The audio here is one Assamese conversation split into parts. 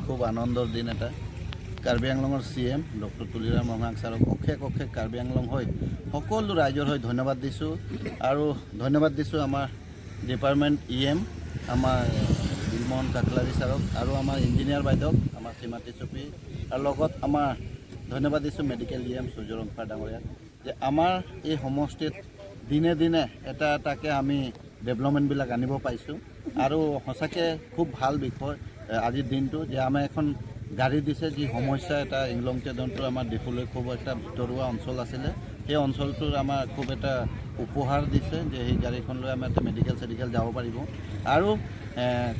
খুব আনন্দৰ দিন এটা। কাৰ্বি আংলঙৰ C M doctor Tuliram Ronghang ছাৰক অশেষ অশেষ কাৰ্বি আংলং হৈ সকলো ৰাইজৰ হৈ ধন্যবাদ দিছোঁ আৰু ধন্যবাদ দিছোঁ আমাৰ ডিপাৰ্টমেণ্ট ই এম আমাৰ দিলমোহন কাকলাৰী ছাৰক আৰু আমাৰ ইঞ্জিনিয়াৰ বাইদেউক, আমাৰ শ্ৰীমাতী চুপি আৰু লগত আমাৰ ধন্যবাদ দিছোঁ মেডিকেল ই এম সূৰ্য ৰংফাৰ ডাঙৰীয়াক যে আমাৰ এই সমষ্টিত দিনে দিনে এটা এটাকৈ আমি ডেভেলপমেণ্টবিলাক আনিব পাৰিছোঁ। আৰু সঁচাকৈ খুব ভাল বিষয় আজিৰ দিনটো যে আমাৰ এখন গাড়ী দিছে, যি সমস্যা এটা ইংলং চেদনটো আমাৰ ডিফুলৈ খুব এটা ভিতৰুৱা অঞ্চল আছিলে, সেই অঞ্চলটোৰ আমাৰ খুব এটা উপহাৰ দিছে যে সেই গাড়ীখন লৈ আমাৰ এটা মেডিকেল চেডিকেল যাব পাৰিব। আৰু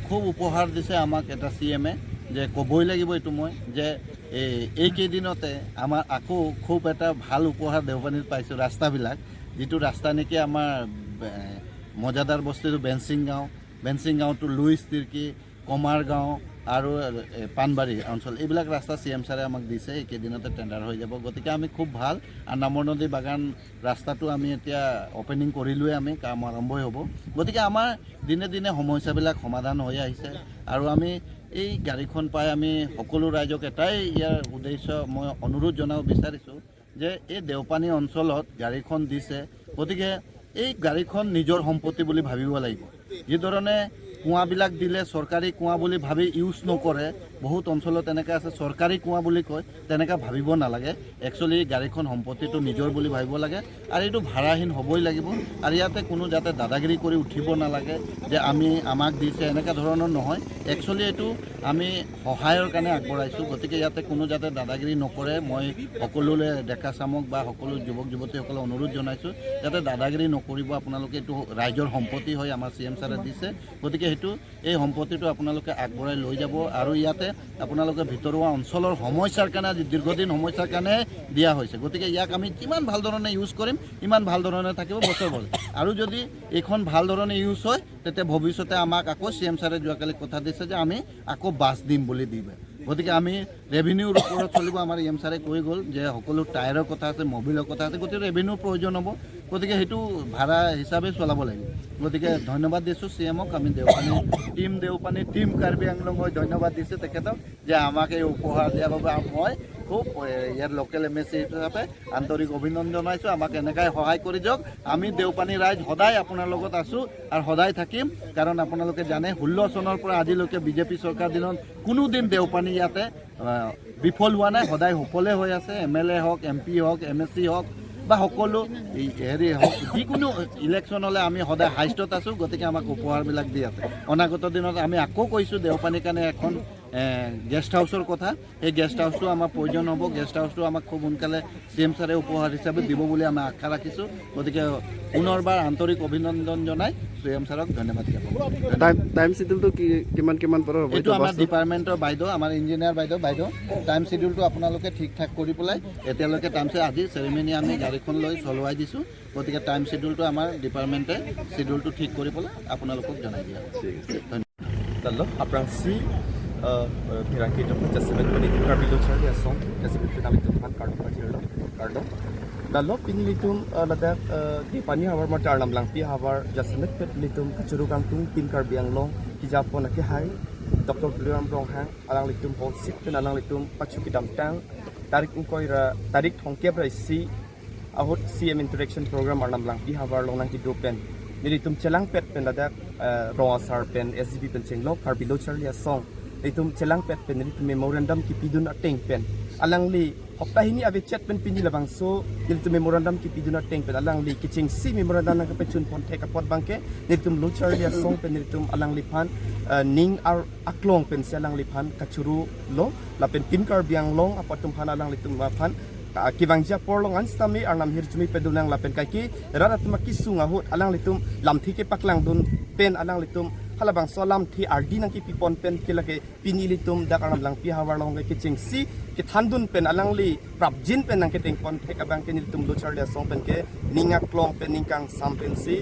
খুব উপহাৰ দিছে আমাক এটা চি এমে যে ক'বই লাগিব এইটো মই যে এই এইকেইদিনতে আমাৰ আকৌ খুব এটা ভাল উপহাৰ দেওপানীত পাইছোঁ, ৰাস্তাবিলাক, যিটো ৰাস্তা নেকি আমাৰ মজাদাৰ বস্তিটো বেঞ্চিং গাঁও, বেঞ্চিং গাঁৱটো লুইচ তিৰ্কি, কমাৰ গাঁও আৰু পাণবাৰী অঞ্চল, এইবিলাক ৰাস্তা চি এম ছাৰে আমাক দিছে। এইকেইদিনতে টেণ্ডাৰ হৈ যাব। গতিকে আমি খুব ভাল আৰু নামৰ নদী বাগান ৰাস্তাটো আমি এতিয়া অ'পেনিং কৰিলোৱে, আমি কাম আৰম্ভই হ'ব। গতিকে আমাৰ দিনে দিনে সমস্যাবিলাক সমাধান হৈ আহিছে আৰু আমি এই গাড়ীখন পাই আমি সকলো ৰাইজক এটাই ইয়াৰ উদ্দেশ্য মই অনুৰোধ জনাব বিচাৰিছোঁ যে এই দেওপানী অঞ্চলত গাড়ীখন দিছে, গতিকে এই গাড়ীখন নিজৰ সম্পত্তি বুলি ভাবিব লাগিব। যিধৰণে কুঁৱাবিলাক দিলে চৰকাৰী কুঁৱা বুলি ভাবি ইউজ নকৰে, বহুত অঞ্চলত তেনেকৈ আছে, চৰকাৰী কুঁৱা বুলি কয়, তেনেকৈ ভাবিব নালাগে। একচুৱেলি গাড়ীখন সম্পত্তিটো নিজৰ বুলি ভাবিব লাগে আৰু এইটো ভাড়াহীন হ'বই লাগিব। আৰু ইয়াতে কোনো যাতে দাদাগিৰি কৰি উঠিব নালাগে যে আমি আমাক দিছে, এনেকুৱা ধৰণৰ নহয়। একচুৱেলি এইটো আমি সহায়ৰ কাৰণে আগবঢ়াইছোঁ। গতিকে ইয়াতে কোনো যাতে দাদাগিৰি নকৰে, মই সকলোলৈ ডেকা চামক বা সকলো যুৱক যুৱতীসকলক অনুৰোধ জনাইছোঁ যাতে দাদাগিৰি নকৰিব আপোনালোকে। এইটো ৰাইজৰ সম্পত্তি হয়, আমাৰ চি এম ছাৰে দিছে। গতিকে সেইটো এই সম্পত্তিটো আপোনালোকে আগবঢ়াই লৈ যাব আৰু ইয়াতে আপোনালোকে ভিতৰুৱা অঞ্চলৰ সমস্যাৰ কাৰণে, আজি দীৰ্ঘদিন সমস্যাৰ কাৰণে দিয়া হৈছে। গতিকে ইয়াক আমি যিমান ভাল ধৰণে ইউজ কৰিম, ইমান ভাল ধৰণে থাকিব বছৰ বছৰ। আৰু যদি এইখন ভাল ধৰণে ইউজ হয়, তেতিয়া ভৱিষ্যতে আমাক আকৌ চি এম ছাৰে যোৱাকালি কথা দিছে যে আমি আকৌ বাছ দিম বুলি দিবে। গতিকে আমি ৰেভিনিউৰ ওপৰত চলিব। আমাৰ ই এম ছাৰে কৈ গ'ল যে সকলো টায়াৰৰ কথা আছে, মবিলৰ কথা আছে, গতিকে ৰেভিনিউৰ প্ৰয়োজন হ'ব। গতিকে সেইটো ভাড়া হিচাপে চলাব লাগিব। গতিকে ধন্যবাদ দিছোঁ চি এমক। আমি দেওপানী টিম, দেওপানী টিম কাৰ্বি আংলং হৈ ধন্যবাদ দিছোঁ তেখেতক যে আমাক এই উপহাৰ দিয়াৰ বাবে মই খুব ইয়াৰ লোকেল এম এ চি হিচাপে আন্তৰিক অভিনন্দন জনাইছোঁ। আমাক এনেকাই সহায় কৰি যাওক। আমি দেওপানী ৰাইজ সদায় আপোনাৰ লগত আছোঁ আৰু সদায় থাকিম। কাৰণ আপোনালোকে জানে, 16 চনৰ পৰা আজিলৈকে বিজেপি চৰকাৰ দিনত কোনোদিন দেওপানী ইয়াতে বিফল হোৱা নাই, সদায় সফলে হৈ আছে। এম এল এ হওক, এম পি হওক, এম এ চি হওক বা সকলো এই হেৰি হওক, যিকোনো ইলেকশ্যন হ'লে আমি সদায় হাইষ্টত আছোঁ। গতিকে আমাক উপহাৰবিলাক দি আছে। অনাগত দিনত আমি আকৌ কৈছোঁ দেওপানীৰ কাৰণে এখন গেষ্ট হাউচৰ কথা। সেই গেষ্ট হাউচটো আমাৰ প্ৰয়োজন হ'ব। গেষ্ট হাউচটো আমাক খুব সোনকালে চি এম ছাৰে উপহাৰ হিচাপে দিব বুলি আমি আশা ৰাখিছোঁ। গতিকে পুনৰবাৰ আন্তৰিক অভিনন্দন জনাই চি এম ছাৰক ধন্যবাদ জ্ঞাপন কৰিছোঁ। টাইম চিডিউলটো কি কিমান কিমান পৰৰ হ'ব? এইটো আমাৰ ডিপাৰ্টমেণ্টৰ বাইদেউ, আমাৰ ইঞ্জিনিয়াৰ বাইদেউ। বাইদেউ, টাইম চিডিউলটো আপোনালোকে ঠিক ঠাক কৰি পেলাই এতিয়ালৈকে টাইম আজি চেৰিমনি আমি গাড়ীখন লৈ চলোৱাই দিছোঁ। গতিকে টাইম চিডিউলটো আমাৰ ডিপাৰ্টমেণ্টে চিডিউলটো ঠিক কৰি পেলাই আপোনালোকক জনাই দিয়া হ'ব। ঠিক আছে। ধন্যবাদ। Dallo aprang si pirang ki dok jasimet pani karbi lo charli asong jasimet pinali tum han kardo pa kardo dallo pini litum ladak di pani hawar ma tarlam lang pi hawar jasimet pet litum kachuru kang tung pin karbi anglong ki japo na ki hai Dr. Tuliram Ronghang alang litum hol sit pen alang litum pachu ki dam tang tarik ungkoi ra tarik thongkep ra si ahut CM interaction program arnam lang pi hawar long nang ki do pen nilitum chelang pet pen ladak ronga sar pen SGB pen chenglo karbi lo charli asong litum chelang pet pen nilitum memorandum ki pidun ateng pen alang li hoptahini ave chat pen pini labang so nilitum memorandum ki pidun ateng pen alang li kiching si memorandum nang pe chun pon thek apot bangke nilitum lo charli asong pen nilitum alang li phan ning ar aklong pen se alang li phan kachuru lo la pen pin kar biang long apatum phan alang litum phan kibangja porlong an stami arnam hirchumi pedulang lapen kai ki raratma kisunga hut alang litum lamthi ke paklang dun pen alang litum halabang so lamthi ardi nang ki pipon pen kilake pini litum dak arnam lang pi hawar long ke ching si ke thandun pen alang li prabjin pen nang ke tengpon thek abang ke nilitum luchar le song pen ke ninga klong pen ningkang sam pen si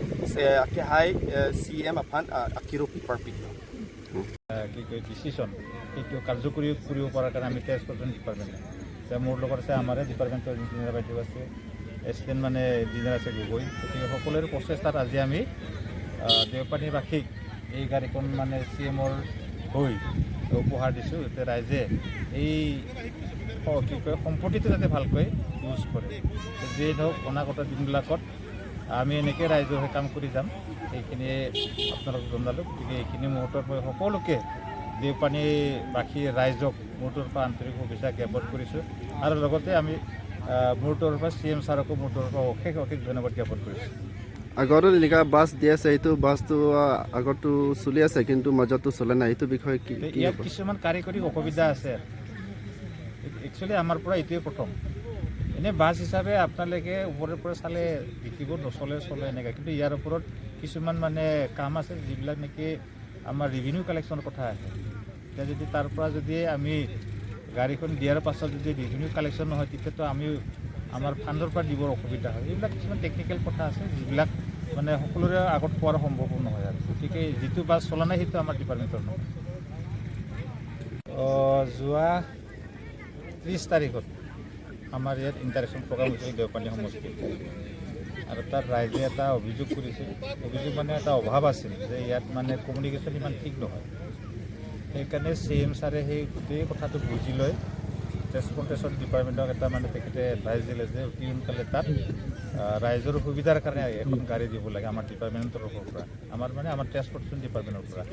ke hai CM aphan akiro pipar pi. কি কয় ডিচিশ্যন সেইটো কাৰ্যকৰী কৰিব পৰাৰ কাৰণে আমি ট্ৰেন্সপৰ্টেশ্যন ডিপাৰ্টমেণ্ট, এতিয়া মোৰ লগত আছে আমাৰে ডিপাৰ্টমেণ্টৰ ইঞ্জিনিয়াৰ বাইদেউ আছে, এছিষ্টেণ্ট মানে ইঞ্জিনিয়াৰ আছে গগৈ। গতিকে সকলোৰে প্ৰচেষ্টাত আজি আমি দেওপানীবাসীক এই গাড়ীখন মানে চি এমৰ হৈ উপহাৰ দিছোঁ, যাতে ৰাইজে এই কি কয় সম্পত্তিটো যাতে ভালকৈ ইউজ কৰে। যিয়ে নহওক, অনাগত দিনবিলাকত আমি এনেকৈ ৰাইজৰ হৈ কাম কৰি যাম, সেইখিনিয়ে আপোনালোকক জনালোঁ। গতিকে এইখিনি মুহূৰ্তত মই সকলোকে, দেওপানীবাসী ৰাইজক মোৰ তৰফৰ পৰা আন্তৰিক শুভেচ্ছা জ্ঞাপন কৰিছোঁ আৰু লগতে আমি মোৰ তৰফৰ পৰা চি এম ছাৰকো মোৰ তৰফৰ পৰা অশেষ অশেষ ধন্যবাদ জ্ঞাপন কৰিছোঁ। আগতো এনেকুৱা বাছ দি আছে, সেইটো বাছটো আগতো চলি আছে, কিন্তু মাজতো চলে নাই। এইটো বিষয়ে কি কি ইয়াত হ'ব? কিছুমান কাৰিকৰী অসুবিধা আছে। একচুৱেলি আমাৰ পৰা এইটোৱে প্ৰথম। এনেই বাছ হিচাপে আপোনালোকে ওপৰৰ পৰা চালে দেখিব নচলে, চলে এনেকৈ, কিন্তু ইয়াৰ ওপৰত কিছুমান মানে কাম আছে, যিবিলাক নেকি আমাৰ ৰেভিনিউ কালেকশ্যনৰ কথা আহে। এতিয়া যদি তাৰ পৰা যদি আমি গাড়ীখন দিয়াৰ পাছত যদি ৰেভিনিউ কালেকশ্যন নহয়, তেতিয়াতো আমি আমাৰ ফাণ্ডৰ পৰা দিবৰ অসুবিধা হয়। এইবিলাক কিছুমান টেকনিকেল কথা আছে, যিবিলাক মানে সকলোৰে আগত কোৱাৰ সম্ভৱো নহয় আৰু। গতিকে যিটো বাছ চলা নাই, সেইটো আমাৰ ডিপাৰ্টমেণ্টৰ নহয়। যোৱা 30 তাৰিখত আমাৰ ইয়াত ইণ্টাৰেকশ্যন প্ৰগ্ৰাম হৈছিল দেওপানী সমষ্টিত আৰু তাত ৰাইজে এটা অভিযোগ কৰিছিল। অভিযোগ মানে এটা অভাৱ আছিল যে ইয়াত মানে কমিউনিকেশ্যন ইমান ঠিক নহয়। সেইকাৰণে চি এম ছাৰে সেই গোটেই কথাটো বুজি লৈ ট্ৰেন্সপৰ্টেশ্যন ডিপাৰ্টমেণ্টক এটা মানে তেখেতে এডভাইচ দিলে যে অতি সোনকালে তাত ৰাইজৰ সুবিধাৰ কাৰণে এখন গাড়ী দিব লাগে আমাৰ ডিপাৰ্টমেণ্টৰ তৰফৰ পৰা, আমাৰ মানে আমাৰ ট্ৰেন্সপৰ্টেশ্যন ডিপাৰ্টমেণ্টৰ পৰা।